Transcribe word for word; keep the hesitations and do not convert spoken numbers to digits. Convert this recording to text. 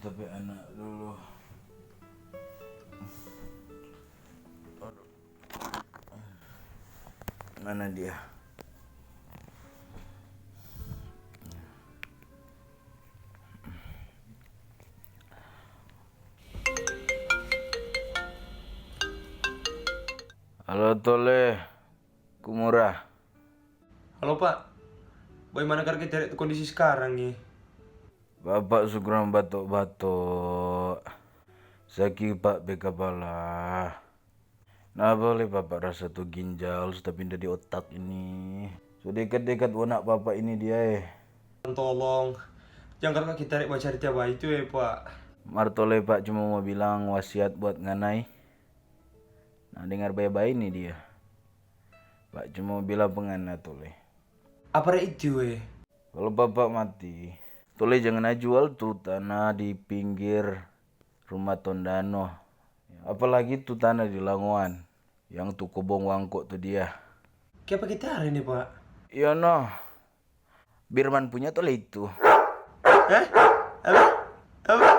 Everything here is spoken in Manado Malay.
Tapi anak dulu. Aduh. Mana dia? Halo Tole, Kumura. Halo, Pak. Bagaimana kare kita lihat kondisi sekarang nih? Bapak su kurang bato-bato. Saki Pak pe kapala. Nah, boleh Bapak rasa tu ginjal su tapinda di otak ini. Su dekat-dekat onak Bapak ini dia, eh. Tolong, jang kare kita lihat bacarita baitu, eh, Pak. Mar Tole, Pak cuma mo bilang wasiat buat ngana, eh. Nah, dengar bae-bae ni dia. Pak cuma mo bilang pa ngana, Tole. Apa da itu, eh? Kalu Bapak mati, Tole jangan jual tu tanah di pinggir rumah Tondano. Apalagi tu tanah di Langoan, yang tu kobong wangko tu dia. Kiapa kita hari ini, Pak? Iyo no. Birman punya Tole itu. Eh? Apa? Apa?